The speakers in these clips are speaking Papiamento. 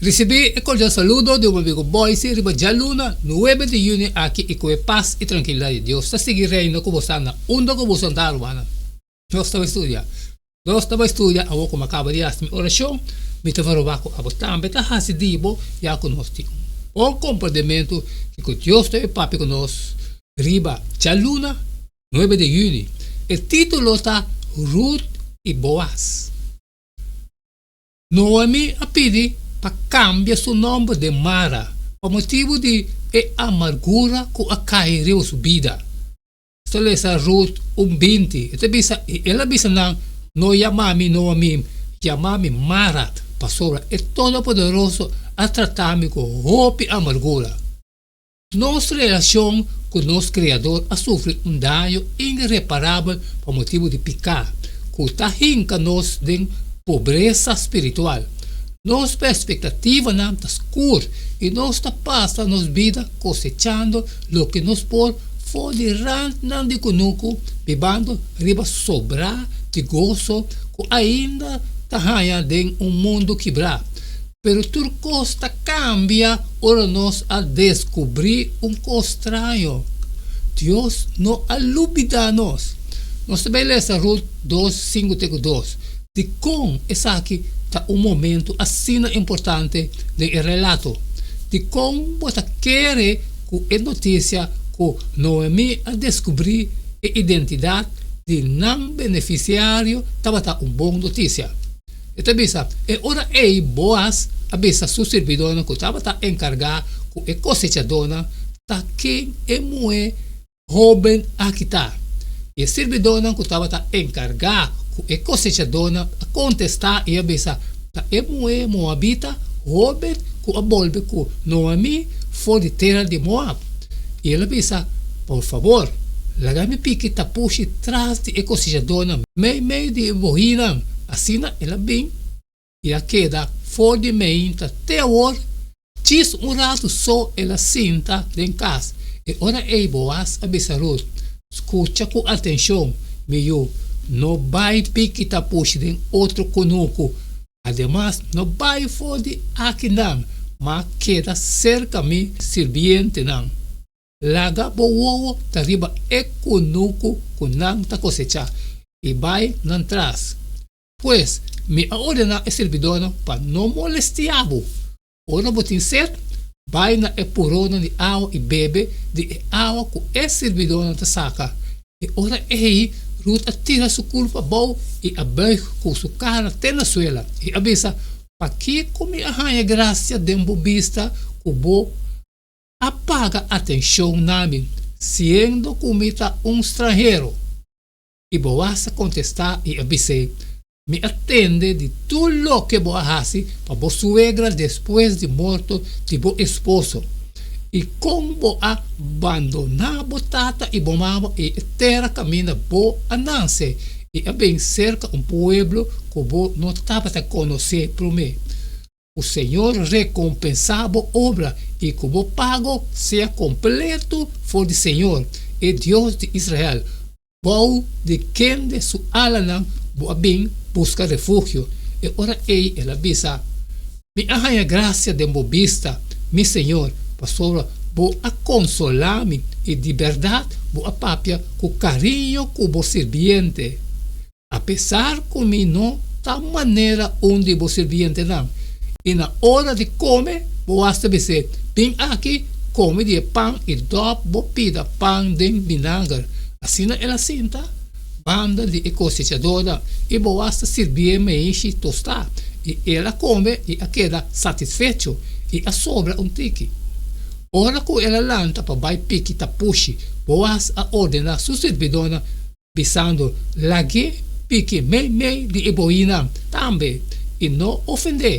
Risibí e kordial saludo di bo amigo Boyce riba djaluna nuebe di yüni aki i ku e pas i trankilidat di Dios ta sigui reina ku bo sa na unda ku bo santa rumannan. Nos ta bai studia. Nos ta bai studia awor ku mi a kaba di hasi mi orashon, mi ta verobá ku abo tambe ta hasi di bo ya ku nos tin un bon komprendementu kiko Dios ta bai papia ku nos riba djaluna nuebe di yüni. E título ta Ruth i Boaz. Noemi a pidi pa kambia su nòmber den Mara pa motibu di e amargura ku a kai riba su bida. Nos ta lesa Rut un 20, e ta bisa, I el a bisa nan, No yama mi Noemi, yama mi Mara, pasobra e Todopoderoso a trata mi ku hopi amargura. Nos relashon ku nos Kreador a sufri un daño inreparabel pa motibu di piká, ku ta hinka nos den pobresa spiritual. Nos perspektativanan ta skur i nos ta pasa nos bida kosechando loke nos por for di rantnan di kunuku, bibando riba sobrá di goso ku ainda ta haña den un mundu kibrá. Pero tur kos ta kambia ora nos a deskubrí un kos straño, Dios no a lubidá nos. Nos ta bai lesa Rut 2, 5 te ku 2. Dikon esaki ta un momentu asina importante den e relato? Dikon bo ta kere ku e notisia ku Noemí a deskubrí e identidat di nan benefisiario tabata un bon notisia? E ta bisa, E ora ei Boaz a bisa su sirbidónan ku tabata enkargá ku e kosechadónan, Ta ken e muhé hóben aki ta? I e sirbidónan ku tabata enkargá ku e kosechadónan a kontestá i a bisa, Ta e muhé moabita hóben ku a bolbe ku Noemí for di tera di Moab. I el a bisa, Por fabor, laga mi piki tapushi tras di e kosechadónan meimei di e bohinan. Asina el a bin i a keda for di meinta te awor. Djis un ratu so el a sinta den kas. E ora ei Boaz a bisa Rut, Skucha ku atenshon, mi yu, no bai piki tapushi den otro kunuku. Ademas, no bai for di akinan, ma keda serka mi sirbientenan. Laga bo wowo ta riba e kunuku ku nan ta kosechá, i bai nan tras. Pues, mi a ordená e sirbidónan pa no molestiá bo. Ora bo tin set, bai na e puronan di awa i bebe di e awa ku e sirbidónan ta saka. E ora ei Rut a tira su kurpa abou i a buig ku su kara te na suela, i a bisa, Pakiko mi a haña grasia den bo bista ku bo a paga atenshon na mi, siendo ku mi ta un stranhero? I Boaz a kontestá i a bis'é, Mi a tende di tur loke bo a hasi pa bo suegra despues di morto di bo esposo, i kon bo a bandoná bo tata i bo mama i e tera kaminda bo a nanse, i a bin serka un pueblo ku bo no tabata konosé promé. Ku Señor rekompensá bo obra i ku bo pago sea kompleto for di Señor, e Dios di Israel, Bou di kende su alanan bo a bin buska refugio? E ora ei el a bisa, Mi a haña grasia den bo bista, mi Señor, pasobra bo a konsolá mi i di bèrdat bo a papia ku kariño ku bo sirbiente. Apesar ku mi no ta manera un di bo sirbientenan, i na ora di kome bo hasta bis'é, Bin aki, kome di e pan i dòp bo pida pan den binager. Asina el a sinta banda di e kosechadónan, i Boaz ta sirbié meishi tostá, i el a kome i a keda satisfecho, i a sobra un tiki. Ora ku el a lanta pa bai piki tapushi, Boaz a ordená su sirbidónan, bisando, Lag'é piki meimei di e boinan tambe, i no ofend'é,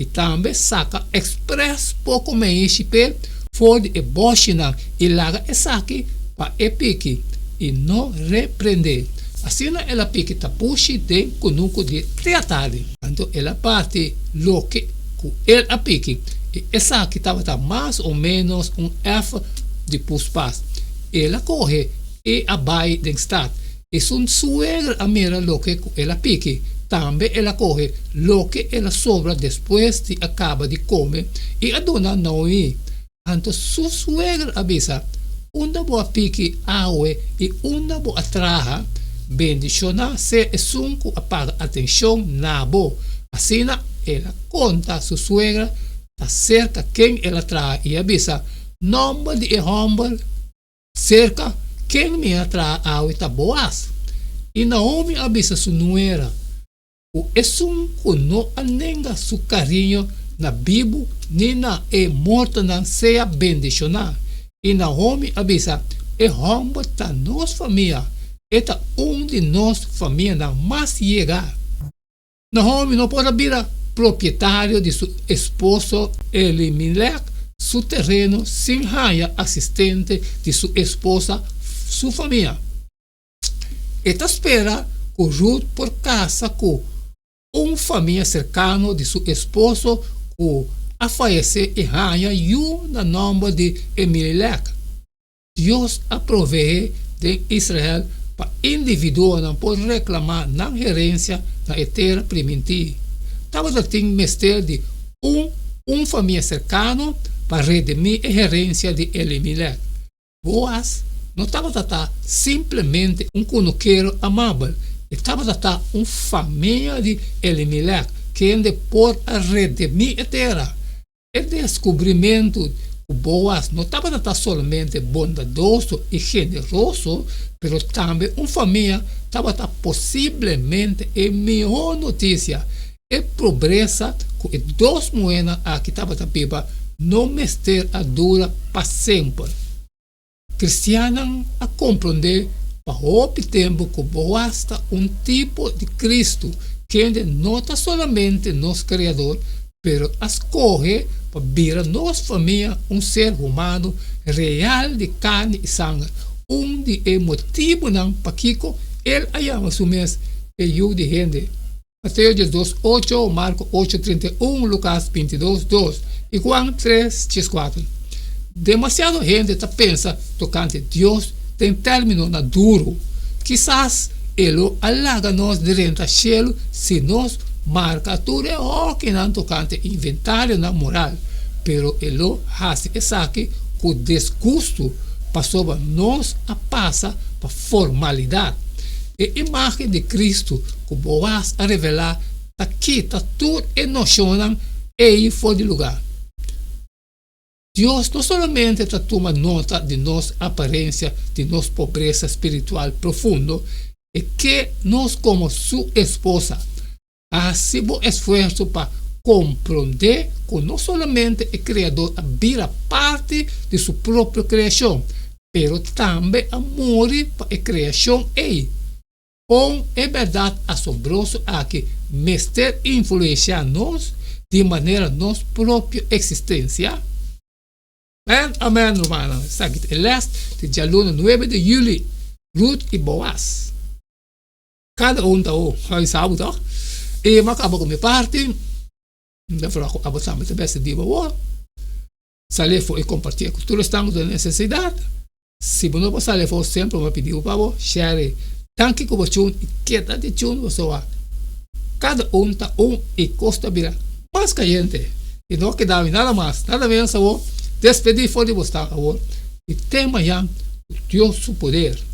i tambe saka ekspres poko meishi p'e for di e bòshinan i laga esaki pa e piki, i no reprend'é. Asina el a piki tapushi den kunuku di te atardi. Anto el a parti loke ku el a piki, i esaki tabata mas o ménos un efa di puspas. El a kohe i a bai den stat. I su suegra a mira loke ku el a piki. Tambe el a kohe loke el a sobra despues di a kaba di kome i a duna Naomi. Anto su suegra a bisa, Unda bo a piki awe i unda bo a traha? Bendishoná sea esun ku a paga atenshon na bo. Asina el a konta su suegra ta serka ken el a traha i a bisa, Nòmber di e hòmber Serka ken mi a traha awe ta Boaz. I Naomi a bisa su nuera, Ku esun ku no a nenga su kariño na bibu ni na e mortonan sea bendishoná. I Naomi a bisa, E hòmber ta nos famia, e ta un di nos famianan mas yegá. Naomi no por a bira propietario di su esposo Elimelec su tereno sin haña asistente di su esposa su famia. E ta spera ku Ruth por kasa ku un famia serkano di su esposo ku a fayesé i haña yu na nòmber di Elimelec. Dios a proveé den Israel pa individuonan por reklamá nan herensia na e tera primintí. Tabata tin mester di un un famia serkano pa redimí e herensia di Elimelek. Boaz no tabata ta simplemente un kunukero amabel, e tabata ta un famia di Elimelek kende por a redimí e tera. E deskubrimentu ku Boaz no tabata ta solamente bondadoso i generoso, pero tambe un famia tabata posiblemente e mihó notisia. E pobresa ku e dos muhénan aki tabata biba no mester a dura pa semper. Kristiannan a komprondé pa hopi tempu ku Boaz ta un tipo di Kristu, kende no ta solamente nos Kreador, pero a skohe pa bira nos famia un ser humano real di karni i sanger. Un di e motibunan pakiko el a yama su mes e Yu di hende. Mateo diesdos ocho, Marko ocho 31, Lukas bintidos dos i Juan tres dieskuater. Demasiado hende ta pensa tokante Dios den términonan duru. Kisas e lo a laga nos drenta shelu si nos marka tur e hòkinan tokante inventarionan moral, pero e lo hasi esaki ku disgustu pasobra nos a pasa pa formalidat. E imágen di Kristu ku Boaz a revelá ta kita tur e noshonnan ei for di lugá. Dios no solamente ta tuma nota di nos aparensia di nos pobresa spiritual profundo, e ke nos komo su esposa. Hasi bo esfuerso pa komprondé ku no solamente e Kreador a bira parti di su propio kreashon, pero tambe a muri pa e kreashon ei. Kon e bèrdat asombroso aki mester influensiá nos di manera nos propio eksistensia? Amen, amen, rumannan. Esaki ta e lès di djaluna nuebe di yüli, Ruth i Boaz. Kada un ta un avisá bo tòg. I mi a kaba ku mi parti. Mi ta fala ku abo tambe ta bèsti di bo awor. Sali afó i kompartié ku tur esnan ku ta den nesesidat. Si bo no por sali afó semper bo a pidi bo pa bo share danki ku bo chun i keda di chun pasobra kada un ta un i kos ta bira mas kayente i no keda mi nada mas nada menos awor despedi for di bo stan awor i te mañan ku Dios su poder.